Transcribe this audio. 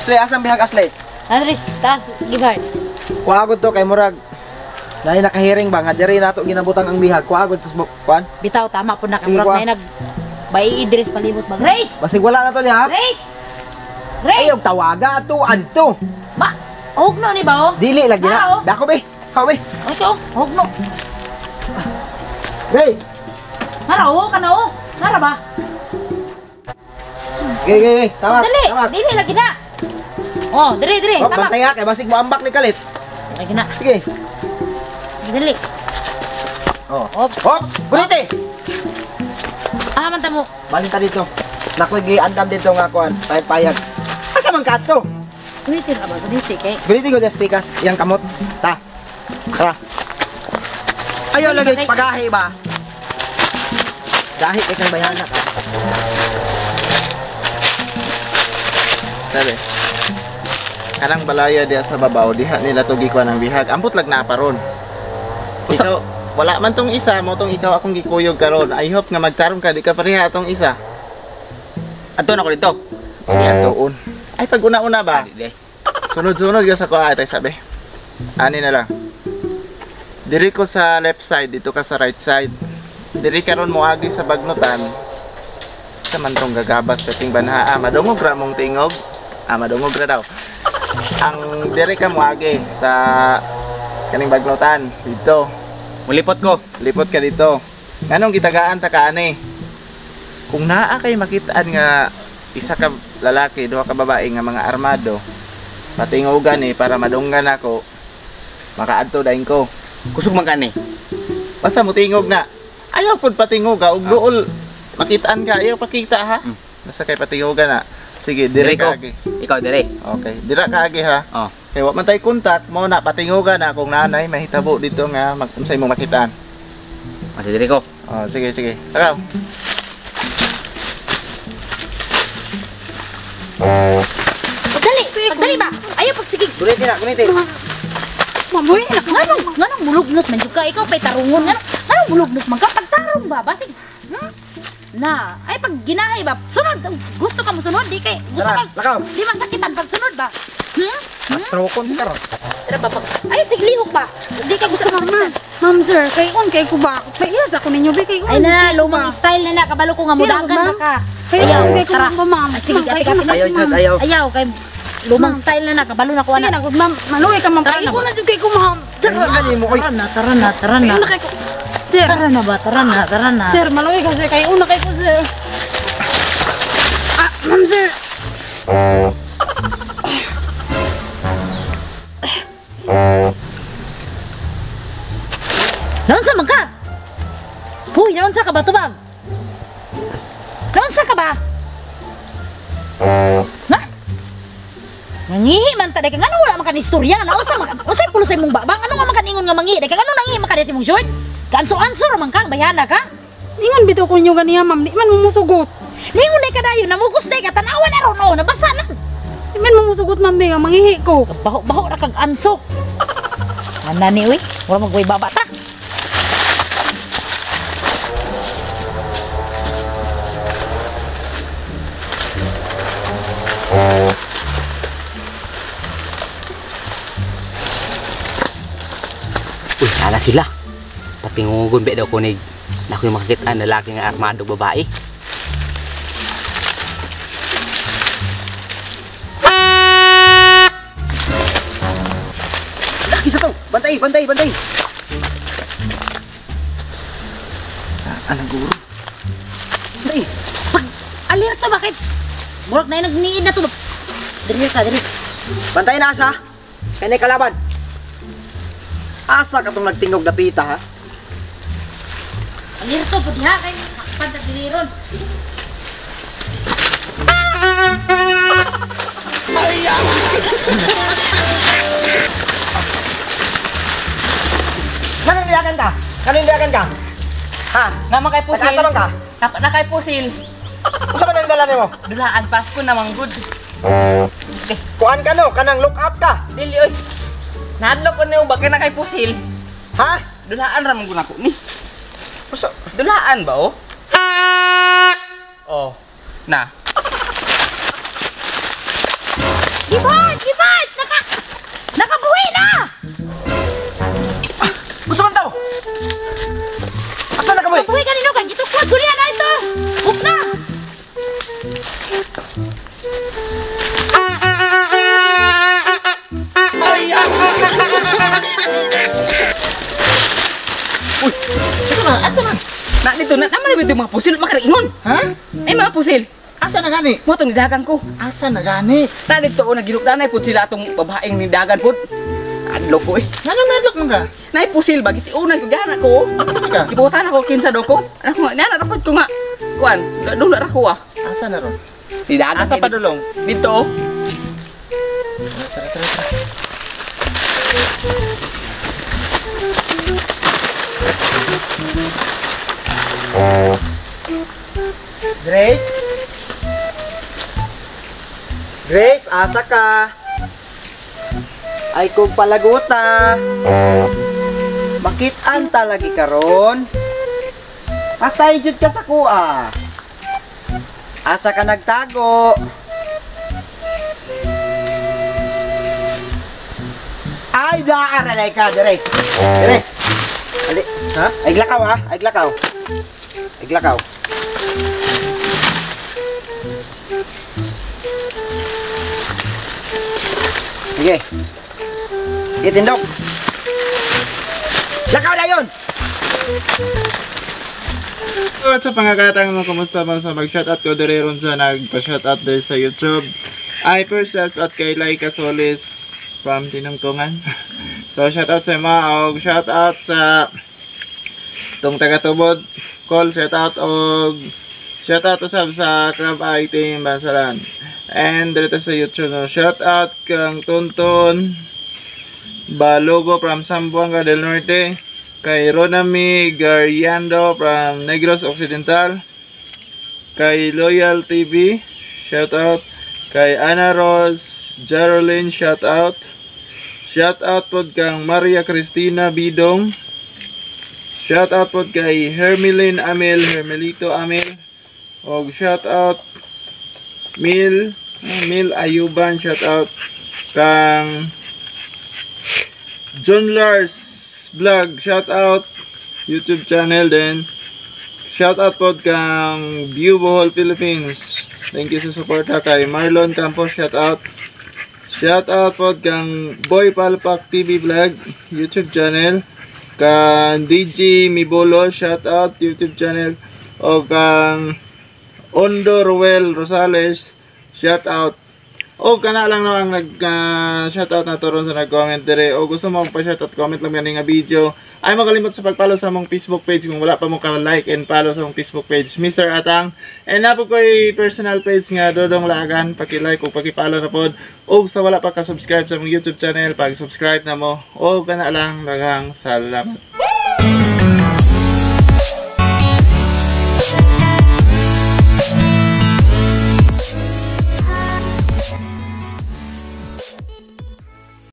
Asli, asang bihag Asli? Andres, taas gibard. Kuha to kay murag naay nakahiring ba nga diri nato ginabutang ang bihag. Kuha to kuan. Bitaw tama po na Sige, kay kuha. murag na nag bay Idris palibot ba. Grace! Basig wala na to niya. Grace! Grace! Ay, og tawaga ato adto. Ma, hugno ni ba oh? Dili lagi Ah, na. oh. Dako be. Haw be. Ito, hugno. Grace. Nara oh, kana oh. Nara ba? Gay gay gay. Tawag. Dali, Tawag. dili lagi na. Oh, dili dili, Oh, tama. bantay ha kay basig mo ambak ni kalit. Lagi na. Sige. Dali. Oh. Ops. Ops, gunite. Ah, man tamo. Balin ta dito. Nakoy giandam dito nga kuan, payag. Asa man ka ato? Gunite ra ba? Gunite kay. Gunite ko des pikas yang kamot. Ta. Tara. Ayaw lagi pagahi ba? Gahi kay kang bayhana ka. Sabi. Kanang balaya diha sa babaw, diha nila to gikuan ang bihag. Ambot lag na pa ron. Ikaw, wala man tong isa, mo tong ikaw akong gikuyog karon. I hope nga magtarong ka, di ka pareha atong isa. Adto na ko dito. Sige, atuon. Ay, pag una-una ba? Dili. Sunod-sunod ka sa kuha, ay sabi. Ani na lang. Diri ko sa left side, dito ka sa right side. Diri karon moagi sa bagnutan. Sa man tong gagabas kating banhaa, madungog ra mong tingog. Ah, madungog ra daw. Ang diri ka moagi sa kaning bagnutan dito. Mulipot ko. Lipot ka dito. Nganong gitagaan ta ka ani? Kung naa kay makitaan nga isa ka lalaki, duha ka babae nga mga armado, patingogan ni para madunggan ako, makaadto dayon ko. Kusog man ka ani. Basta mutingog na. Ayaw pud patingoga og duol makitaan ka, ayaw pakita ha. Basta kay patingogan na. Sige, dire Dire ko. ka agi. Ikaw dire. Okay, dira ka agi ha. Oh. Kay wa man tay kontak, mo na patingogan na kung nanay mahitabo dito nga mag unsay mo makitaan. Masa dire ko. Oh, sige sige. Takaw. Pagdali, pagdali ba? Ayaw pagsigig. Gunite na, gunite. Mamoy, nganong nganong mulugnot man jud ka, ikaw pay tarungon nganong nganong mulugnot man ka pagtarong ba basig. Na, ay pag ginahay ba? Sunod, gusto ka mo sunod di kay gusto Tara, ka. lakaw. Di masakitan pag sunod ba? Mastrokon ka ron. Tara ba pag ay siglihok ba? Di kay gusto Ma'am, ma'am sir, kay on kay ko ba? Paiyas ako ninyo be kay on. Ay na, lumang style na na kabalo ko nga Sino, mudagan ma'am? na ka. Kay Ayaw, on kay ko tara. ba ma'am? Ay, sige, Ma'am, ate, kay on ate, na Ayaw kayo, jud, ma'am. ayaw. Ayaw kay lumang style na na kabalo na ko Sige ana. na gud ma'am, maluwi ka ma'am. Tara Kay na on na jud kay ko ma'am. Tara ani mo oy. Tara na, tara na, tara Kay na. on na kay ko. Sir, Tara na ba? Tara na, tara na. sir, maluwi ka sir, kay on na kay ko sir. Ah, ma'am sir. Naunsa man ka? Huy, naunsa ka ba tubag? Naunsa ka ba? Ha? Mangihi man ta dai ka ngano wala man ka ni istorya naunsa man ka? Unsay pulos sa imong babang? Ano nga man ka ningon nga mangihi dai ka ngano nangihi man ka dai sa imong short? Kaanso-anso ra man ka, bayhana ka. Ingon bitaw ko ninyo ganiya ma'am, di man mo musugot. Ningon dai ka dayon, namugos dai ka tan-awa na ron oh, nabasa na. Di man mo musugot ma'am be nga mangihi ko. Baho-baho ra kag anso. Ana ni uy, wala magway baba ta. Uy, ala sila. Patingugon be daw ko ni na ako yung makakita na lalaki nga armado babae. Isa to. Bantay, bantay, bantay. Anong guro? Bantay. Pag alerto ba kay murag na nagniid na to. Diri ka, diri. Bantay na asa. Kay nay kalaban. Asa ka tong nagtingog na pita ha? Alerto po diha kay sakpan ta diri ron. Kanong niyakan ka? Kanong niyakan ka? Ha? Nga man kay pusil. Nag-asa man ka? Na kay pusil. Unsa man ang dala nimo? Dulaan Pasko namang good. Kuan ka no, kanang look up ka. Dili oy. Nahadlok ko niyo ba kay na kay pusil? Ha? Dulaan ra man gud nako ni. Unsa? Dulaan ba oh? Oh. Na. Gibart! Gibart! Nakabuhi na! Gusto man to? Asa nakabuhi? Nakabuhi ka nino kay gitukwad ko niya na ito. Huk na! Uy, asa na? Na dito na naman na mga pusil makaraingon. Ha? Ay mga pusil. Asa na gani? Mo tong nidagan ko. Asa na gani? Na dito o naginukdanay pud sila atong babaeng nidagan pud. Adlok ko eh. Ngano madlok man ka? Nay pusil ba gitiunan ko gana ko. Asa na ka? Gibutan ako kinsa do ko. Ano ko nga na rapod ko nga. Kuan, dula ra ko ah. Asa na ron? Nidagan. Asa pa dulong? Dito. Tara, tara, tara. Grace? Grace, asa ka? Ay kung palaguta. Makitaan ta lagi karon. Patay jud ka sa kuha. Asa ka nagtago? Ay, daan ka, dire. Dire. Ali, ha? Ay lakaw ha, ay lakaw. Ay lakaw. Sige. Sige, tindok. Lakaw na yun! What's up mga katang mo, kumusta mo sa mag-shoutout ko diri ron sa nagpa-shoutout diri sa YouTube. I first shoutout kay Laika Solis from Tinungtungan. So shoutout sa mga og shoutout sa tong taga-tubod. Call shoutout og shoutout usab sa Club I Team Bansalan. And dito sa YouTube no, shoutout kang Tonton Balogo from Zamboanga del Norte, kay Ronami Gariando from Negros Occidental, kay Loyal TV, shout out, kay Ana Rose Geraldine, shout out, shout out pod kang Maria Cristina Bidong, shout out pod kay Hermelin Amel, Hermelito Amel, og shout out Mil Ayuban, shout out kang John Lars Vlog, shout out YouTube channel din. Shout out pod kang View Bohol Philippines. Thank you sa suporta kay Marlon Campos, shout out. Shout out pod kang Boy Palpak TV Vlog YouTube channel. Kang DJ Mibolo, shout out YouTube channel. O kang Ondo Ruel Rosales, shout out. O kana lang no ang nag shoutout na to ron sa nag-comment dire. O gusto mo pa shoutout, comment lang yan nga video. Ay magalimot sa pag-follow sa among Facebook page kung wala pa mo ka-like and follow sa among Facebook page, Mr. Atang. And napo ko'y personal page nga Dodong Laagan, paki-like o paki-follow na pod. O sa wala pa ka-subscribe sa among YouTube channel, pag-subscribe na mo. O kana lang, daghang salamat.